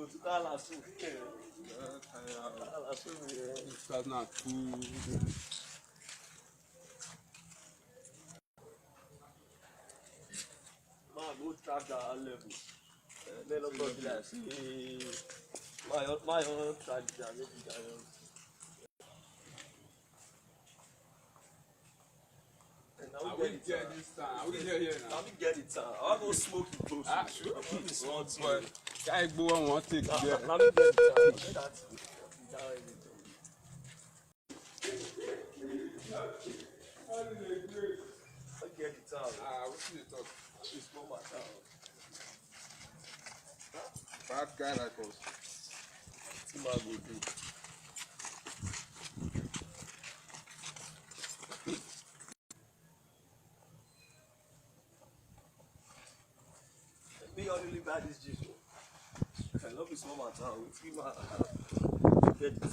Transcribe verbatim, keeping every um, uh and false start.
Two thousand two. Two thousand two. Man, go track that level. Eh, let us talk like say, my, my own track that level. I will get this time. I will get here now. I will get it time. I go smoke it close. Ah, sure. This one too. Guy, go on one take there. Let me get it time. That, that, that, I get it time. Ah, what you talk? It's for my town. Bad guy like us. Wetin I go do? Me only buy this juice. I love this small matter. With him, I get the